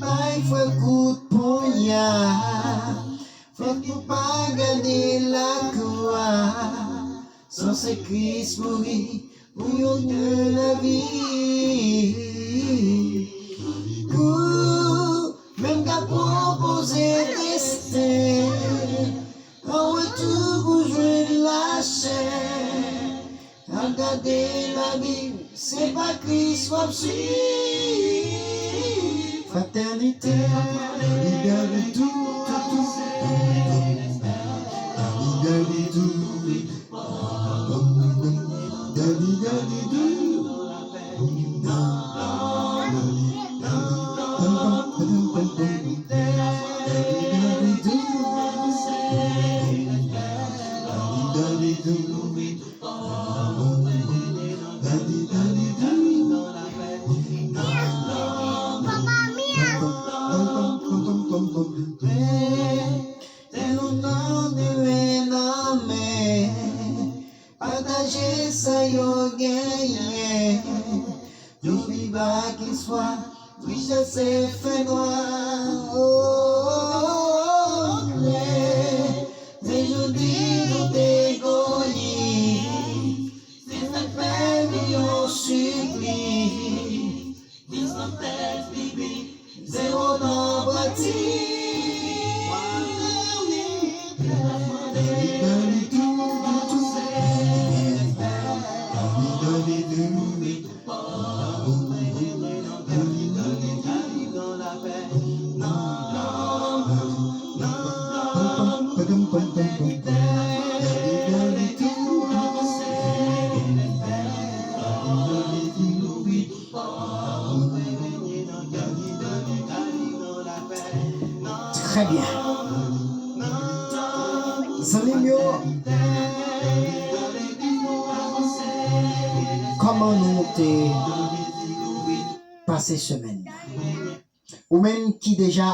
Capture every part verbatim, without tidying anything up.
Bay frè kout ponya, fòk nou pa gade lakou a. San se Kris mouri pou yon de lavi. Ou menm ka pwopoze desten an retou pou jwenn lachè. Al gade Labib, se pa Kris w ap swiv. Fratènite, Labib gade tou, tou, tou. Labib gade tou. Labib gade tou. Labib gade tou. Pataje sa yo genyen. Yo viv ak istwa, richès e fènwa. Oh, klè. Se jodi nou te konyi. Se sa k fè nou yon sipli. Dis nan tèt pipi, zewo nan pati. Trè byen. Zanmi m yo, kòman nou te pase semèn nan? Ou menm ki deja,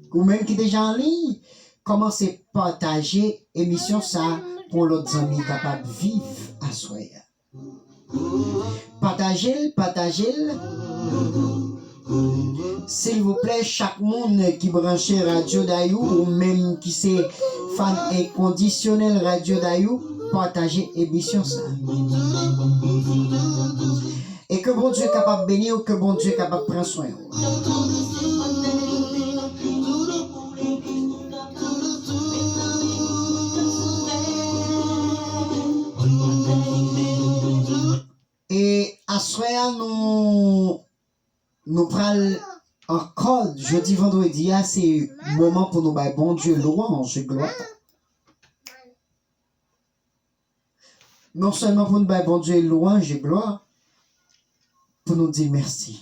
ou menm ki deja an liy, kòmanse pataje emisyon sa pou yon lòt zanmi kapab viv aswè a. Pataje l, pataje l. Silvouplè, chak moun ki branche Radyo Dayou, ou menm ki se fan enkondisyonèl Radyo Dayou, pataje emisyon sa. E ke Bondye kapab beni w, ke Bondye kapab pran swen w. E aswè a, nou, nou pral ankò, jodi vandredi a, se moman pou nou bay Bondye lwanj e glwa. Non sèlman pou nou bay Bondye lwanj e glwa, pou nou di l mèsi.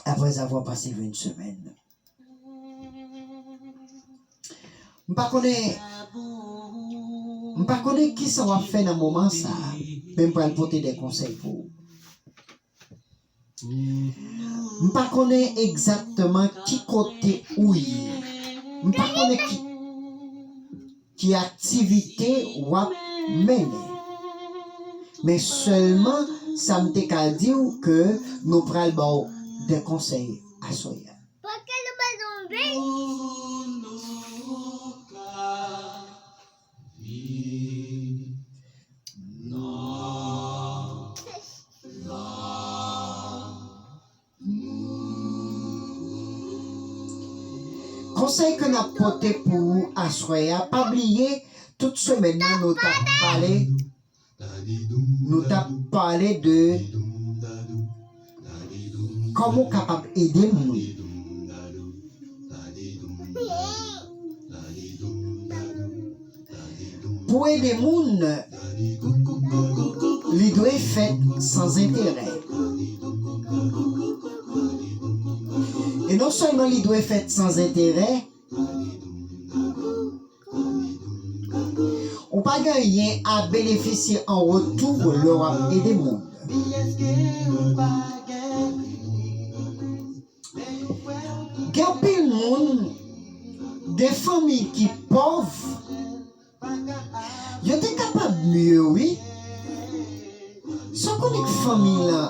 Après avoir passé une semaine. M pa konnen, m pa konnen kisa w ap fè nan moman sa a, men m pral pote de konsèy pou ou. M pa konnen egzakteman ki kote ou ye. M pa konnen ki, ki aktivite w ap mennen. Men sèlman sa m te ka di w ke nou pral ba w de konsèy aswè a. Konsèy ke n ap pote pou ou aswè a, pa bliye, tout semèn nan, nou t ap pale, nou t ap pale de kòman w kapab ede moun. Pou ede moun, li dwe fèt san enterè. E non sèlman li dwe fèt san enterè, ou pa gen anyen a benefisye an retou lè w ap ede moun. Gen anpil moun, gen fanmi ki pòv, yo te kapab mye, wi. Sa w konnen k fanmi lan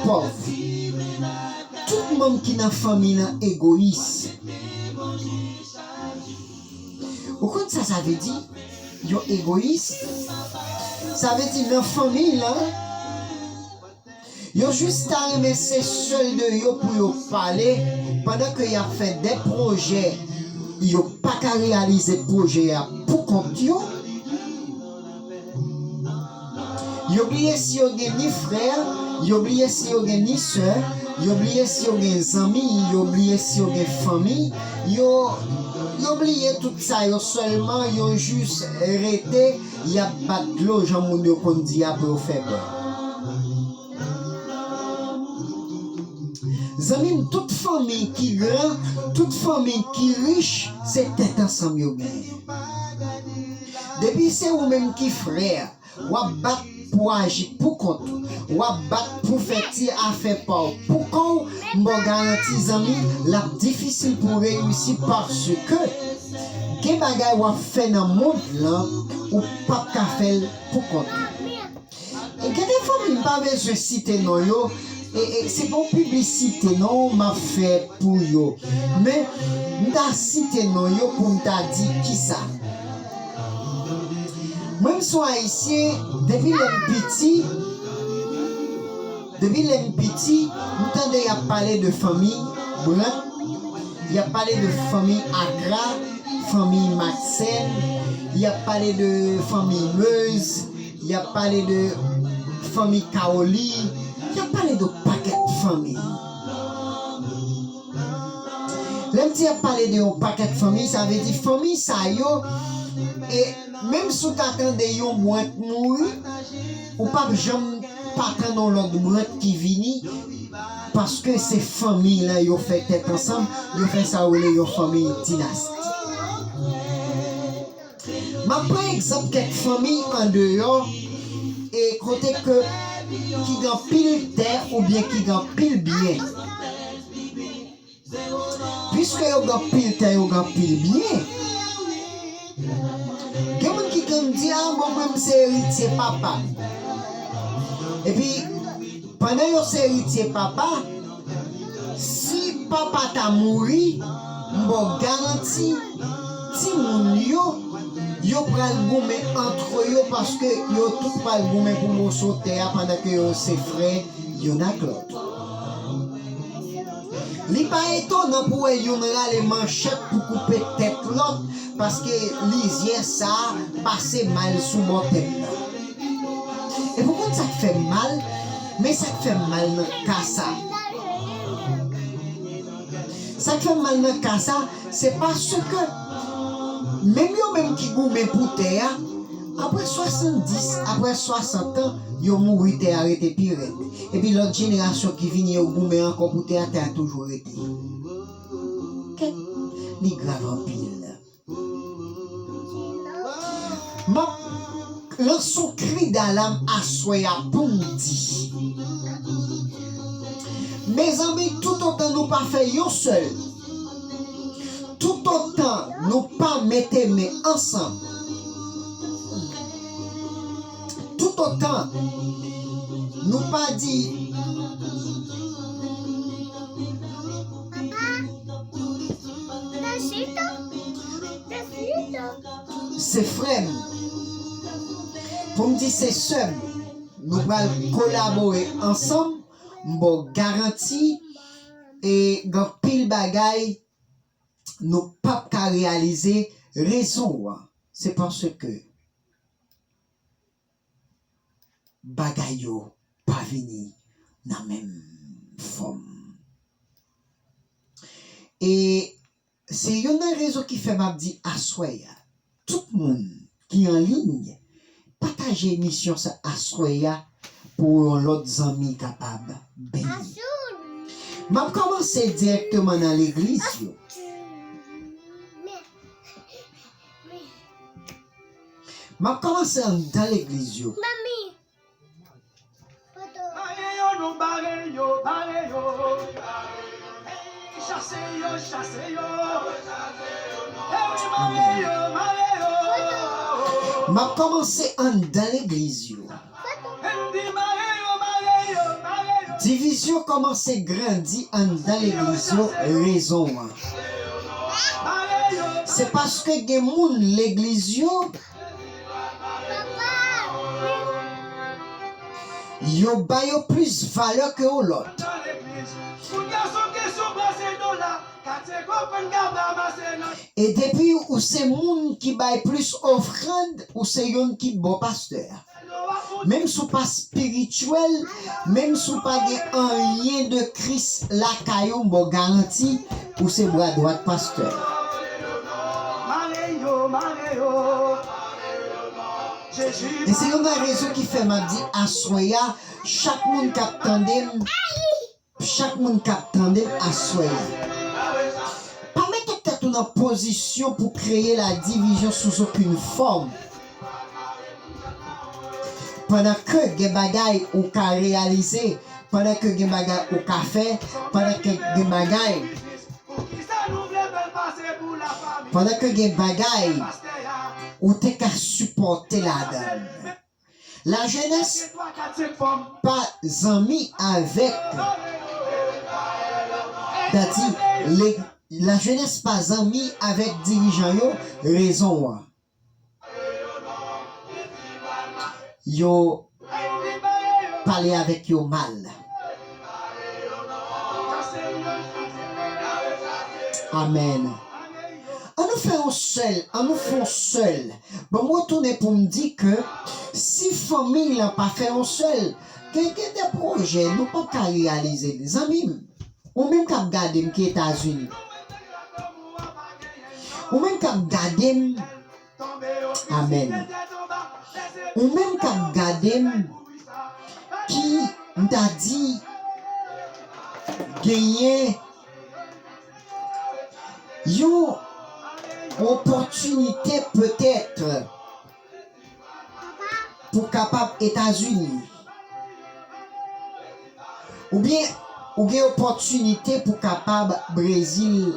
pòv? Tout manm ki nan fanmi lan egoyis. Ou konn sa sa vle di? Yo egoyis. Sa vle di nan fanmi lan, yo jis ta renmen se sèl de yo pou yo pale, pandan ke y ap fè de pwojè, yo pa ka reyalize pwojè a pou kont yo. Yo bliye si yo gen ni frè, yo bliye si yo gen ni sè, yo bliye si yo gen zanmi, yo bliye si yo gen fanmi, yo, yo bliye tout sa yo, sèlman yo jis rete, y ap bat dlo, jan moun yo konn di a, pou yo fè bè. Zanmi m, tout fanmi ki gran, tout fanmi ki rich, se tèt ansanm yo genyen. Depi se ou menm ki frè a, w ap bat pou aji pou kont ou, w ap bat pou fè ti afè pa w pou kò w, m ba w garanti, zanmi, l ap difisil pou w reyisi, paske gen bagay w ap fè nan mond lan, ou p ap ka fè l pou kont ou. E gen de fanmi, m pa bezwen site non yo, e, e se pa yon piblisite non m ap fè pou yo. Men, m ta site non yo pou m ta di kisa. Mwen, m se yon Ayisyen, depi lè m piti, depi lè m piti, m tande y ap pale de fanmi Brant, y ap pale de fanmi Agra, fanmi Maksèn, y ap pale de fanmi Meuse, y ap pale de fanmi Kawoli, y ap pale de yon pakèt fanmi. Lè m di y ap pale de yon pakèt fanmi, sa vle di fanmi sa yo, e menm si w ta tande yon Brant mouri, ou p ap janm pa tann yon lòt Brant ki vini, paske se fanmi lan yo fè tèt ansanm, yo fè sa yo rele yon fanmi dinasti. M ap pran egzanp kèk fanmi andeyò e kote ke ki gen anpil tè oubyen ki gen anpil byen. Piske yo gen anpil tè, yo gen anpil byen, gen moun ki konn di, "A, bon, mwen, m se eritye papa m." Epi, pandan yo se eritye papa, si papa ta mouri, m ba w garanti, timoun yo, yo pral goumen antre yo, paske yo tout pral goumen pou moso tè a pandan ke yo se frè youn ak lòt. Li pa etonan pou wè youn rale manchèt pou koupe tèt lòt, paske lizyè sa a pase mal sou bò tèt la. E pou konn sa k fè m mal, men sa k fè m mal nan ka sa. Sa k fè m mal nan ka sa, se paske menm yo menm ki goumen pou tè a, apre swasanndis, apre swasant an, yo mouri, tè a rete pi rèd. Epi lòt jenerasyon ki vini, yo goumen ankò pou tè a, tè a toujou rete. Kèt, li grav anpil. M ap lanse yon kri dalam aswè a pou m di, mezanmi, toutotan nou pa fè yon sèl, toutotan nou pa mete men ansanm, toutotan nou pa di, se frè m, pou m di se sè m, nou pral kolabore ansanm, m ba w garanti, e gen anpil bagay nou p ap ka reyalize. Rezon an, se paske bagay yo pa vini nan menm fòm. E se youn nan rezon ki fè m ap di aswè a, tout moun ki an liy, pataje emisyon sa aswè a pou yon lòt zanmi kapab beni. M ap kòmanse dirèkteman nan legliz yo. M ap kòmanse anndan legliz yo. Mare yo, nou bare yo, bare yo. Chase yo, chase yo. E wi, mare yo, mare yo. M ap kòmanse anndan legliz yo. Divizyon kòmanse grandi anndan legliz yo. Rezon an, se paske gen moun legliz yo, yo ba yo plis valè ke yon lòt. E depi ou se moun ki bay plis ofrann, ou se youn ki bon pastè. Menm si w pa espirityèl, menm si w pa gen anyen de Kris lakay ou, m ba w garanti, ou se bra dwat pastè. E se youn nan rezon ki fè m ap di aswè a, chak moun k ap tande m, chak moun k ap tande m aswè a, pa mete tèt ou nan pozisyon pou kreye la divizyon sou okenn fòm. Pandan ke gen bagay ou ka reyalize, pandan ke gen bagay ou ka fè, pandan ke gen bagay, pandan ke gen bagay ou te ka sipòte ladan l. Lajenès pa zanmi avèk, dadi, le, lajenès pa zanmi avèk dirijan yo, rezon an. Yo pale avèk yo mal. Amèn. Ann nou fè yon sèl, ann nou fè yon sèl. Bon, m retounen pou m di ke si fanmi lan pa fè yon sèl, gen, gen de pwojè nou p ap ka reyalize l. Zanmi m, ou menm k ap gade m ki Etazini, ou menm k ap gade m, amèn. Ou menm k ap gade m, ki, m ta di, genyen yon opòtinite petèt pou kapab Etazini. Oubyen, ou gen opòtinite pou kapab Brezil.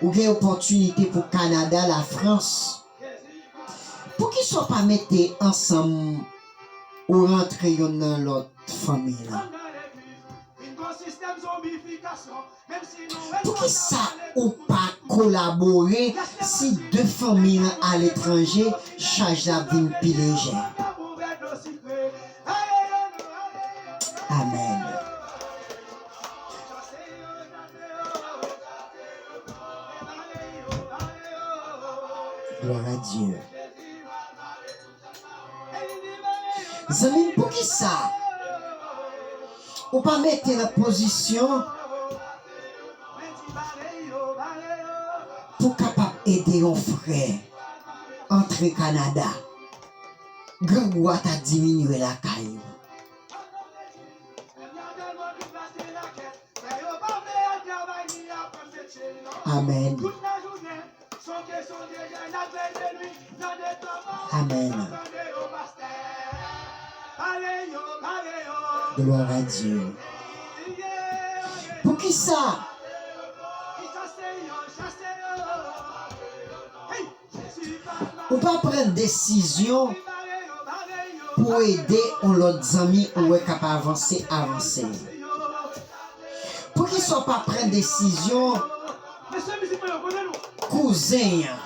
Ou gen opòtinite pou Kanada, Lafrans. Poukisa w pa mete ansanm ou rantre youn nan lòt fanmi lan? Poukisa ou pa kolabore si de fanmi lan aletranje, chaj la ap vin pi lejè? Amèn. Gloire à Dieu. Zanmi m, poukisa ou pa mete nan pozisyon pou kapab ede yon frè antre Kanada? Grangou a ta diminye lakay ou. Amèn. Amèn. Gloire à Dieu. Poukisa ou pa pran desizyon pou ede yon lòt zanmi ou wè k ap avanse, avanse? Poukisa w pa pran desizyon kouzen an?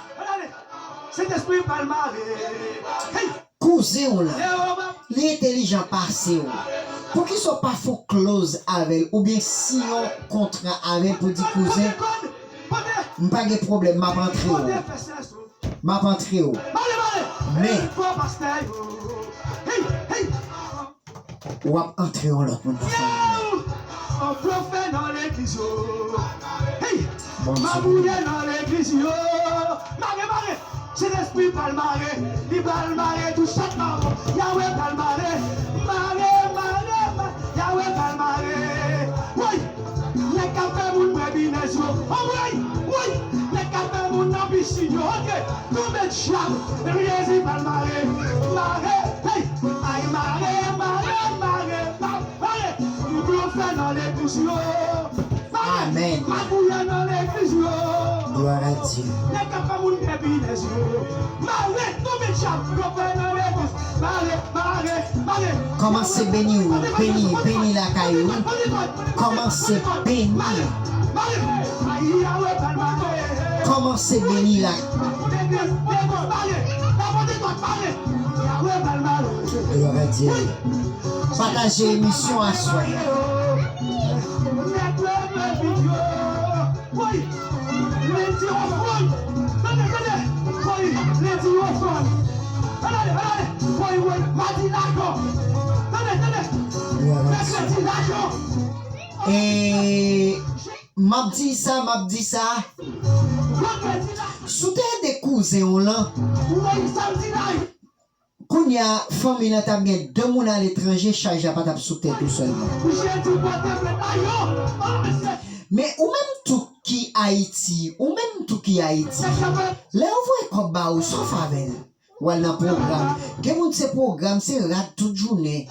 Kouzen w lan, li entèlijan pase w. Poukisa w pa fè yon kloz avè l oubyen siyen yon kontra avè l pou di, kouzen, m pa gen pwoblèm, m ap antre w. M ap antre w. Men, w ap antre yon lòt moun nan fanmi an. Bondye beni w. Mare, mare. Sentespri pral mare, li pral mare tout chat mawon. Yawe pral mare, mare, mare, mare. Yawe pral mare. Woy! Nèg k ap fè moun bwè binèz yo. Anmwey! Woy! Nèg k ap fè moun nan pisin yo. Oke! Tonbe dyab! Jezi pral mare. Mare! Hey! Ay mare, mare, mare, mare! Mare! Yo fè nan legliz yo. Amèn. Magouye nan legliz yo. Gloire à Dieu. Nèg k ap fè moun pè binèz yo. Mare, tonbe dyab, yo fè nan legliz. Mare, mare, mare. Kòmanse beni w, beni, beni lakay ou. Kòmanse beni. Mare, mare. Ay, Yawe pral mare. Kòmanse beni la. Legliz, legliz, mare. Lapote dwat, mare. Yawe pral mare. Gloire à Dieu. Pataje emisyon aswè. Woy! Lendi ofrann! Tande, tande! Woy! Lendi ofrann! Ann ale, ann ale! Woy, woy! Madi lajan! Tande, tande! Mèkredi lajan! E, m ap di sa, m ap di sa. Vandredi lajan! Si w te ede kouzen w lan, woy, samdi lajan! Kounye a, fanmi lan t ap gen de moun aletranje, chaj la pa t ap sou tèt ou sèlman. Men ou menm tou ki Ayiti, ou menm tou ki Ayiti, lè yo voye kòb ba ou, sa w fè avè l? w al nan pwogram. Gen moun se pwogram, se rad tout jounen.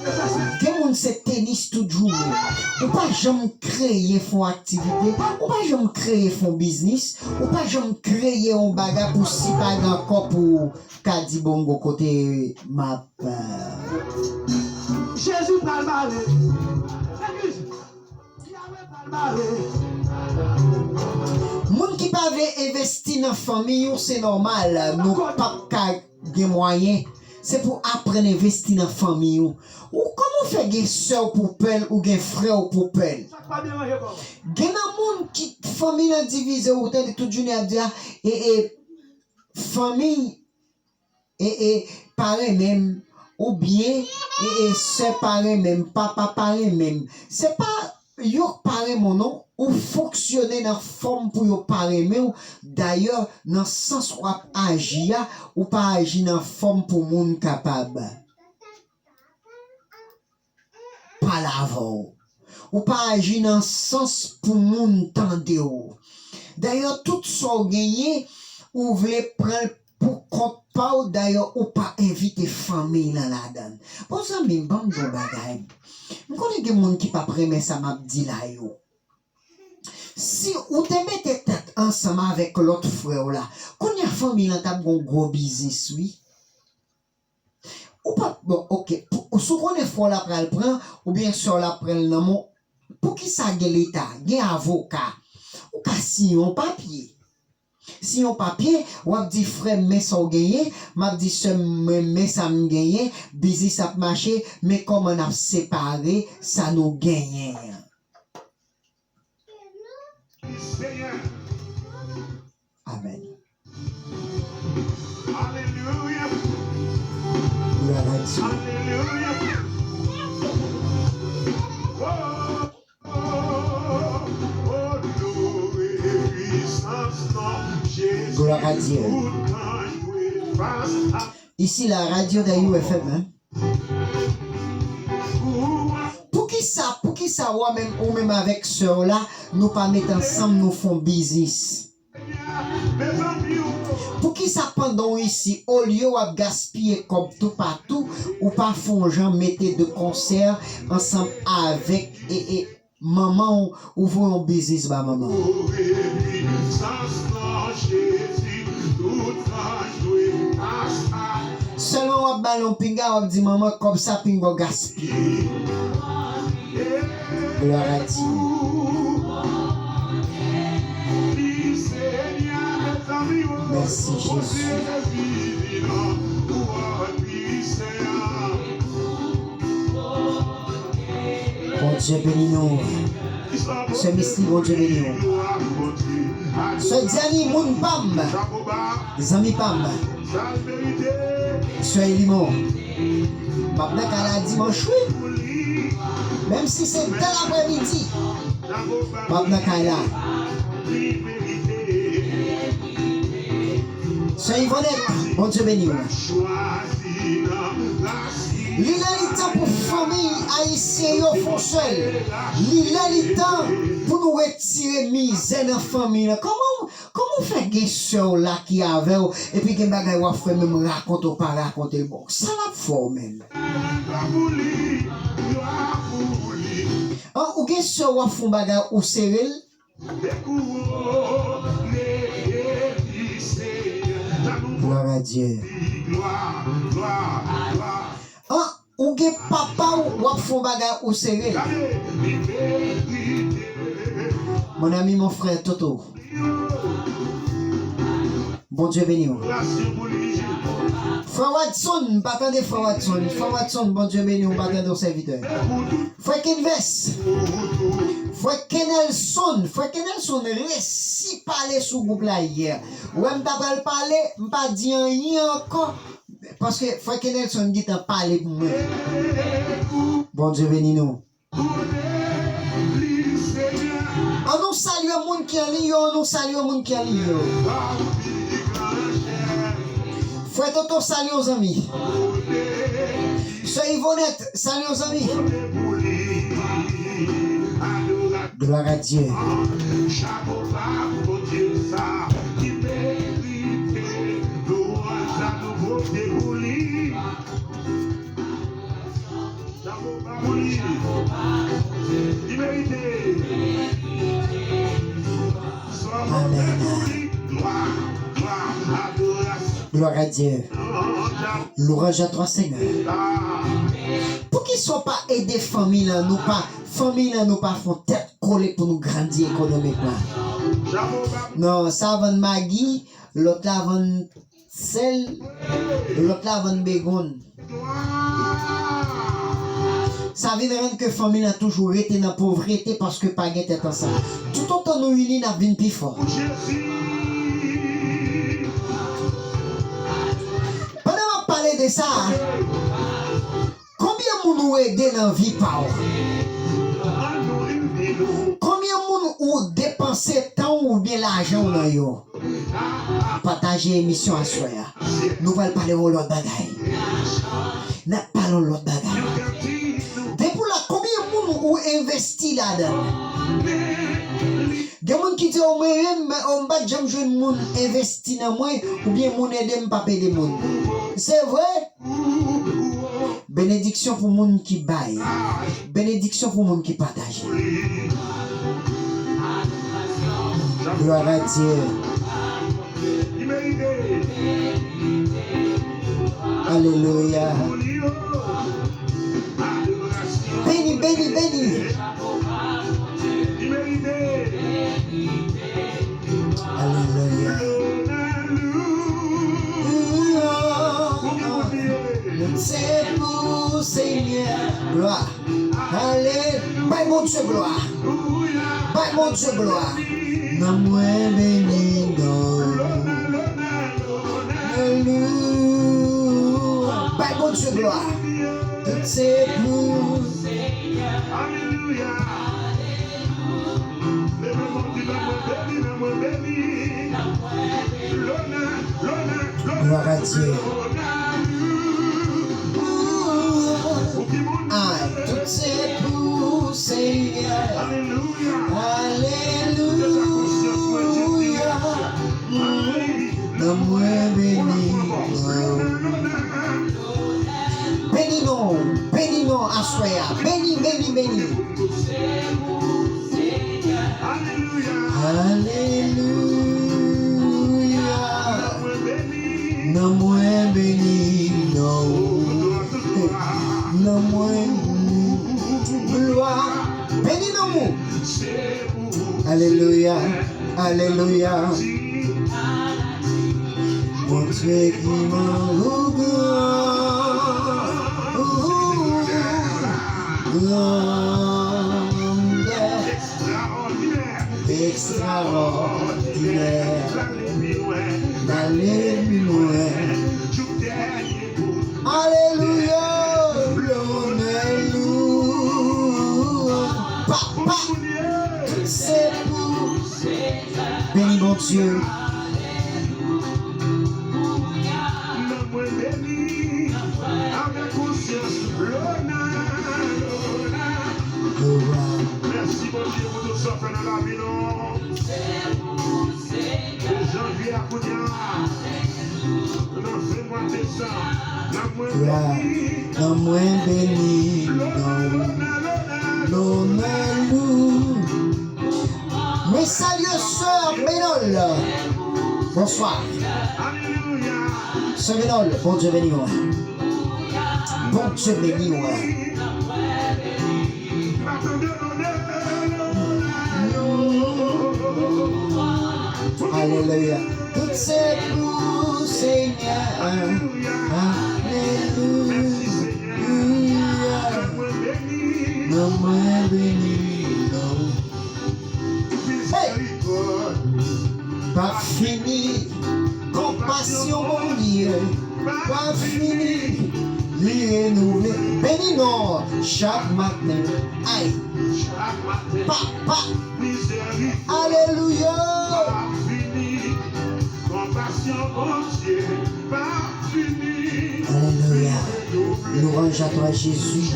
Gen moun se tenis tout jounen. Ou pa janm kreye fè yon aktivite, ou pa janm kreye fè yon biznis, ou pa janm kreye yon bagay pou si pa gen ankò pou w ka di bon m gon kote m ap. Jezi pral bare. Legliz. Moun ki pa vle envesti nan fanmi w, se nòmal, nou p ap ka gen mwayen. Se pou aprann envesti nan fanmi w. Ou kòman w fè gen sè w pou pè l, ou gen frè w pou pè l? Gen nan moun ki fanmi nan divize, ou tande tout jounen ap di a, e, e, fanmi e, e, pa renmen m, oubyen, e, e, sè pa renmen m, papa pa renmen m. Se pa yo k pa renmen w non, ou fonksyone nan fòm pou yo pa renmen w. Dayè, nan sans w ap aji a, ou pa aji nan fòm pou moun kapab pale avè w. Ou pa aji nan sans pou moun tande w. Dayè, tout sa w genyen, ou vle pran l pou kont pa w. Dayè, ou pa envite fanmi w lan ladan l. Bon, zanmi m, ban m di w yon bagay. M konnen gen moun ki p ap renmen sa m ap di la yo. Si ou te mete tèt ansanm avèk lòt frè w la, kounye a fanmi w lan t ap gen yon gwo biznis, wi. Ou pa, bon, oke, pou, si w konnen frè w la pral pran, oubyen sè w la pran l nan men w, poukisa gen leta, gen avoka? Ou ka siyen yon papye. Siyen yon papye, w ap di, "Frè m, men sa w genyen," m ap di, "Sè m, men, men sa m genyen, biznis ap mache, men kòman n ap separe sa nou genyen an?" Amèn. Glwa a Dye. Glwa a Dye. Isi la, Radio Dayou F M, hein. Poukisa, poukisa ou menm, ou menm avèk sè w la, nou pa met ansanm, nou fè yon biznis? Poukisa pandan w isi, olye w ap gaspiye kòb toupatou, ou pa fè yon jan mete de konsè ansanm avèk, e, e, manman w, ou voye yon biznis ba manman w? Sèlman w ap ba l yon pinga, w ap di, "Manman, kòb sa pinga w gaspiye." Glwa a Dye. Mèsi, Jezi. Bondye beni nou. Sè Misty, Bondye beni w. Sè Diani, moun pa m, zanmi pa m. Sè Elimon, m ap nan kay la dimanch, wi. Menm si se de laprèmidi, m ap nan kay la. Sè Ivonèt, Bondye beni w. Li lè li tan pou fanmi ayisyen yo fè yon sèl. Li lè li tan pou nou retire mizè nan fanmi lan. Kòman, kòman w fè gen sè w la ki avè w, epi gen bagay w ap fè menm rakonte w pa rakonte l? Bon, sa l ap fè w menm? An, ou gen sè w ap fè yon bagay ou sere l? Glwa a Dye. An, ou gen papa w, w ap fè yon bagay ou sere l. Mon ami, mon frère Toto. Bondye beni w. Frè Watson, m pa tande Frè Watson. Frè Watson, Bondye beni w, m pa tande w, sèvitè. Frè Kenvès. Frè Kenelson. Frè Kenelson resi pale sou gwoup la yè. Ou wè m ta pral pale, m pa di anyen ankò. Paske Frè Kenelson gentan pale pou mwen. Bondye beni nou. An nou salye moun ki an liy yo, an nou salye moun ki an liy yo. Frè Toto, salye yon zanmi. Sè Ivonèt, salye yon zanmi. Glwa a Dye. Chapo ba Bondye sa ki merite louwanj la nou voye. Te pou li. Chapo ba pou li. Li merite. Sa pou li. Glwa, glwa, adorasyon. Gloire à Dieu. Louange à toi, Seigneur. Poukisa w pa ede fanmi lan, nou pa, fanmi lan, nou pa fè yon tèt kole pou nou grandi ekonomikman? Non, sa vann magi, lòt la vann sèl, lòt la vann begonn. Sa vin rann ke fanmi lan toujou rete nan povrete paske pa gen tèt ansanm. Toutotan nou ini, n ap vin pi fò. Pandan m ap pale de sa, konbyen moun ou ede nan vi pa w? Konbyen moun ou depanse tan w oubyen lajan w nan yo? Pataje emisyon aswè a. Nou pral pale yon lòt bagay. N ap pale yon lòt bagay. Depi w la, konbyen moun ou envesti ladan l? Gen moun ki di, "O, mwen menm, o, m pa t janm jwenn moun envesti nan mwen, oubyen moun ede m, p ap ede moun." Se vre? Benediksyon pou moun ki bay. Benediksyon pou moun ki pataje. Gloire à Dieu. Alelouya. Beni, beni, beni. Alelouya. Tout se pou Senyè. Glwa. Ale. Bay Bondye glwa. Bay Bondye glwa. Nan mwen beni non. Alelouya. Bay Bondye glwa. Tout se pou Senyè. Alelouya. Leve men w, di, "Nan mwen beni, nan mwen beni." Lona, lona, lona, Gloire à Dieu. Lona. Pou ki moun? Ah, tout se pou Senyè. Alelouya. Alelouya. Deja konsyans mwen, Jezi. Mm. Nan mwen beni. Lona, lona. Beni non, beni non aswè a. Beni, beni, beni. Alelouya. Nan mwen beni non. Nan mwen glwa. Beni non. Alelouya. Alelouya. Bondye ki mwen ou gran, ou gran, ekstraòdinè, ekstraòdinè. N ale pi lwen, n ale pi lwen. Alelouya, lonè, lou, papa, se pou Beni Bondye. Nan mwen beni avèk konsyans. Lona, lona. Glwa. Mèsi Bondye pou tout sa w fè nan lavi nou. De janvye a kounye a, nan fen mwa desanm, nan mwen beni. Nan mwen beni. Lona, lona, lona, lona. Lona, lou. Mwen salye sè Benol. Bonswa. Sè Benol, Bondye beni w. Bondye beni w. Alelouya. Tout se pou Senyè. Alelouya. Nan mwen beni non. Hey! Pa fini, konpasyon Bondye pa fini, li renouvle. Beni non chak maten. Ay! Pa, pa! Alelouya! Konpasyon Bondye pa fini. Alelouya. Louange à toi, Jésus.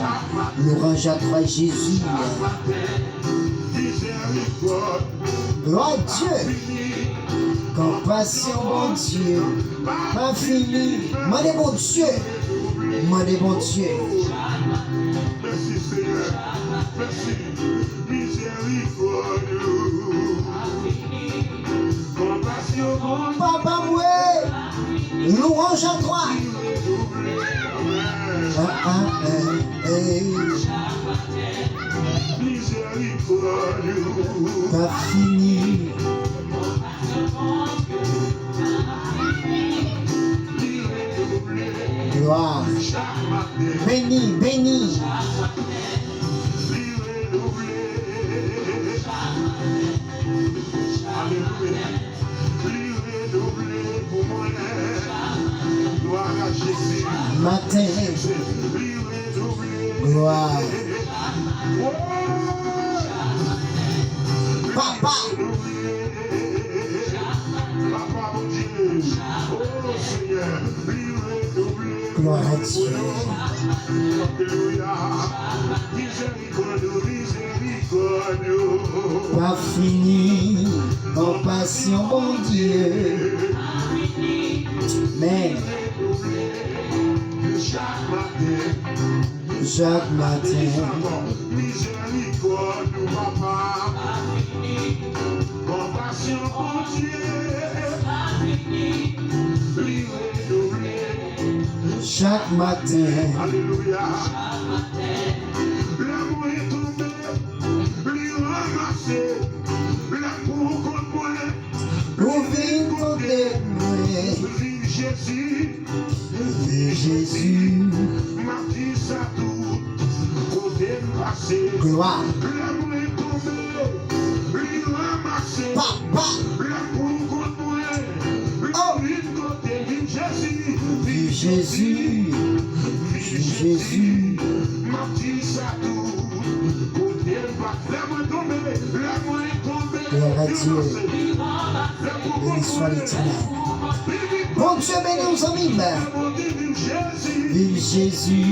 Louange à toi, Jésus. Gloire à Dieu. Konpasyon Bondye pa fini. Mande Bondye. Mande Bondye. Mèsi, Senyè. Mèsi. Mizèrikòd ou. Konpasyon Bondye. Papa mwen. Louange à toi. Ah, ah, eh, eh. Mizèrikòd ou. Pa fini. Glwa. Beni, beni. Alelouya. Maten. Glwa. Papa. Glwa a Dye. Pa fini, konpasyon Bondye. Men. Chak maten. Mizèrikòd ou, Papa. Konpasyon Bondye. Li redouble. Chak maten. Alelouya. Lè mwen tonbe, li ranmase. Lè m pou kont mwen, ou vin kote mwen. Viv Jezi. Viv Jezi. M ap di sa tout kote m pase. Glwa. Lè mwen tonbe, li ranmase. Papa. Lè m pou kont mwen, li vin kote m. Viv Jezi. Viv Jezi. Viv Jezi. M ap di sa tout kote m pase. Lè mwen tonbe, lè mwen tonbe, li ranmase. Glwa a Dye. Beni swa Letènèl. Bondye beni w, zanmi m. Viv Jezi.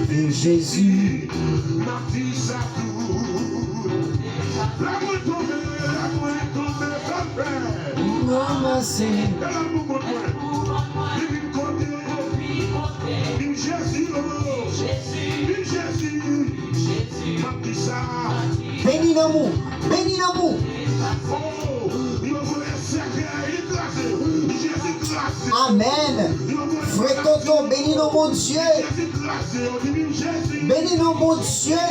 Viv Jezi. Ranmase. Viv Jezi, oh. Viv Jezi. Beni nanm ou. Beni nanm ou. Amèn. Frè Toto, beni non Bondye. Beni non Bondye.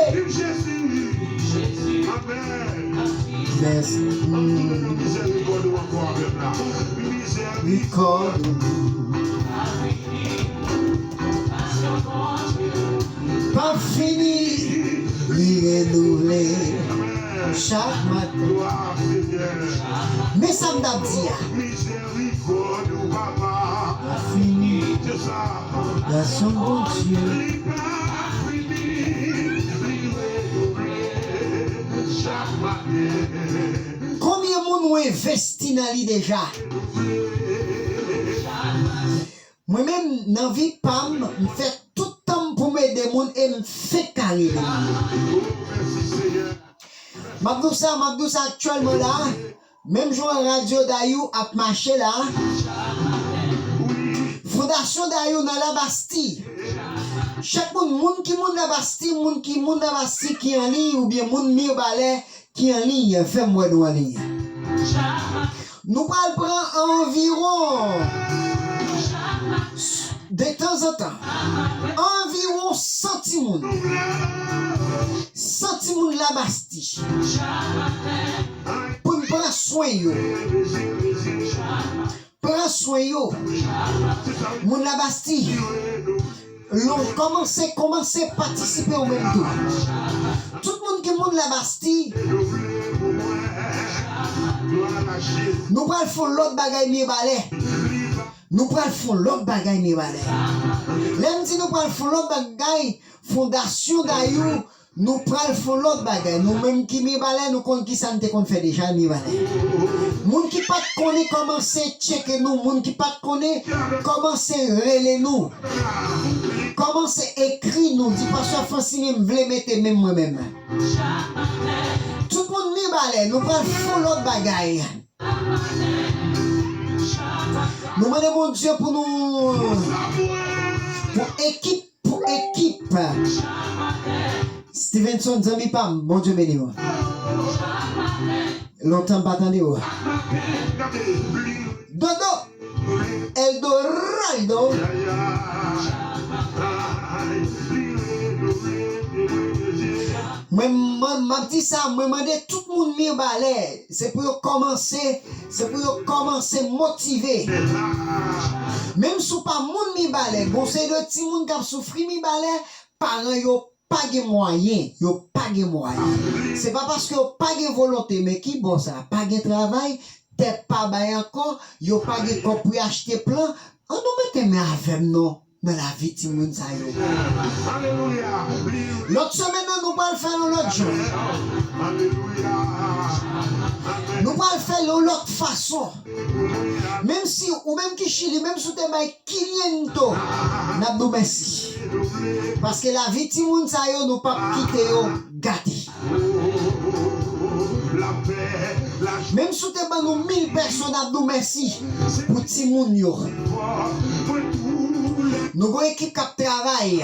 Mèsi. Mizèrikòd. Pa fini, li renouvle chak maten. Men sa m t ap di a. Mizèrikòd ou, Papa. Pa fini, gason Bondye. Li pa fini, li renouvle chak maten. Konbyen moun ou envesti nan li deja? Mwen menm, nan vi pa m, m fè tout tan m pou m ede moun e m fenk ka rele moun. M ap di w sa, m ap di w sa aktyèlman la, menm jan radyo Dayou ap mache la, Fondasyon Dayou nan Labastì. Chak moun, moun ki moun Labastì, moun ki moun Labastì ki an liy, oubyen moun Mibalè, ki an liy, fè m wè nou an liy. Nou pral pran anviwon, de tanzantan, anviwon san timoun. San timoun Labastì. Pou n pran swen yo. Pran swen yo. Moun Labastì, lon, kòmanse, kòmanse patisipe ou menm tou. Tout moun ki moun Labastì, nou pral fè yon lòt bagay Mibalè. Nou pral fè yon lòt bagay Mibalè. Lè m di nou pral fè yon lòt bagay, Fondasyon Dayou, nou pral fè yon lòt bagay. Nou menm ki Mibalè, nou konn kisa n te konn fè deja Mibalè. Moun ki pa t konnen, kòmanse tcheke nou. Moun ki pa t konnen, kòmanse rele nou. Kòmanse ekri nou. Di, "Pastè Francine, m vle mete men m mwen menm." Tout moun Mibalè, nou pral fè yon lòt bagay. Nou mande Bondye pou nou, pou ekip, pou ekip. Stevenson, zanmi pa m, Bondye beni w. Lontan m pa tande w. Dodo, Eldorado. Mwen, mwen, m ap di sa, mwen mande tout moun Mibalè, se pou yo kòmanse, se pou yo kòmanse motive. Menm si w pa moun Mibalè, gon seri de timoun k ap soufri Mibalè, paran yo pa gen mwayen, yo pa gen mwayen. Se pa paske yo pa gen volonte, men ki bò sa? Pa gen travay, tè pa bay ankò, yo pa gen kòb pou y achte plan. Ann nou mete men avè m non, nan lavi timoun sa yo. Alelouya. Lòt semèn nan, nou pral fè l yon lòt jan. Alelouya. Nou pral fè l yon lòt fason. Menm si, ou menm ki Chili, menm si w te bay quinientos, n ap di w mèsi. Paske lavi timoun sa yo, nou p ap kite yo gate. Menm si w te ban nou mil pèsòn, n ap di w mèsi pou timoun yo. Nou gon ekip k ap travay.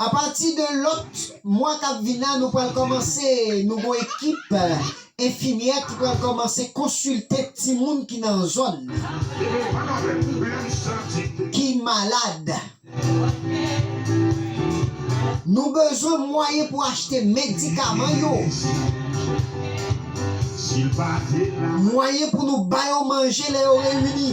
Apati de lòt mwa k ap vin la, nou pral kòmanse, nou gon ekip, eh, enfimyè ki pral kòmanse konsilte timoun ki nan zòn ki malad. Nou bezwen mwayen pou achte medikaman yo. Mwayen pou nou ba yo manje lè yo reyini.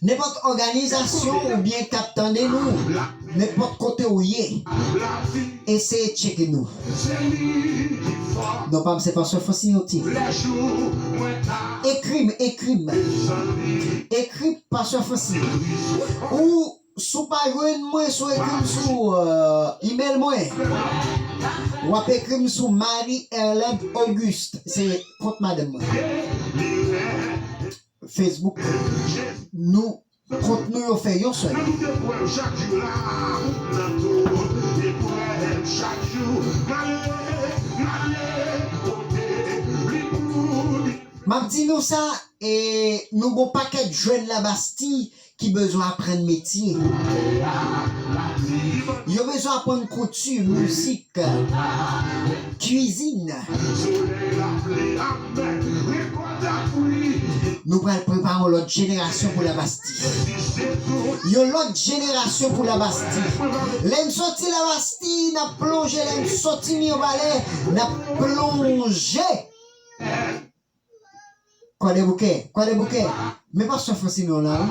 Nenpòt òganizasyon oubyen k ap tande nou, nenpòt kote w ye, eseye tcheke nou. Non pa m se Pastè Francine Otis. Ekri m, ekri m. Ekri Pastè Francine. Ou, si w pa jwenn mwen, si w ekri m sou, euh, email mwen, w ap ekri m sou Marie Erlande Auguste. Se kont madanm mwen. Facebook. Nou, kont nou yo fè yon sèl. M ap di nou sa, e nou gon pakèt jèn Labastye ki bezwen aprann metye. Yo bezwen aprann kouti, mizik, kwizin. Nou pral prepare yon lòt jenerasyon pou Labastye. Yon lòt jenerasyon pou Labastye. Lè n soti Labastye, n ap plonje. Lè n soti Mibalè, n ap plonje. Kwadèboukè, Kwadèboukè. Men pastè Francine la, wi.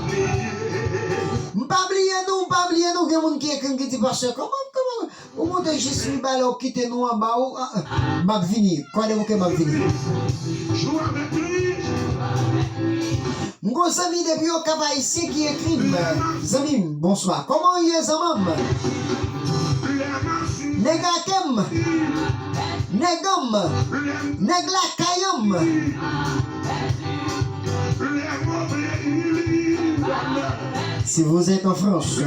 M pa bliye nou, m pa bliye nou. Gen moun ki ekri m ki di, pastè, kòman, kòman ou monte jis Mibalè, ou kite nou anba, ou, ah, ah. M ap vini, Kwadèboukè, m ap vini. M gon zanmi depi Okap Ayisyen ki ekri m. Zanmi m, bonswa. Kòman w ye, zanmanm? Nèg Akè m, nèg an m, nèg lakay an m. Si vous êtes en France,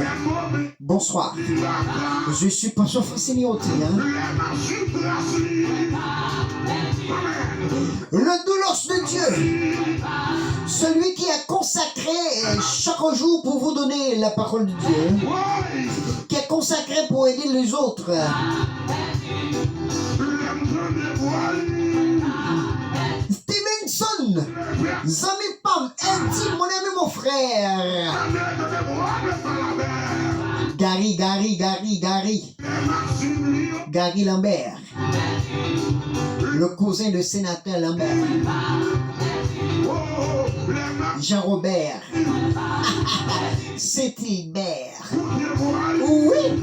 bonsoir. Je suis Pasteur Francine Otis, hein. Le doulos de Dieu, celui qui est consacré, euh, chaque jour pour vous donner la parole de Dieu, qui est consacré pour aider les autres. Stevenson, zanmi pa m, Eddie, mon ami, mon frère. Gary, Gary, Gary, Gary. Gary Lambert. Le cousin de sénateur Lambert. Jean Robert. Saint Hilbert. Oui.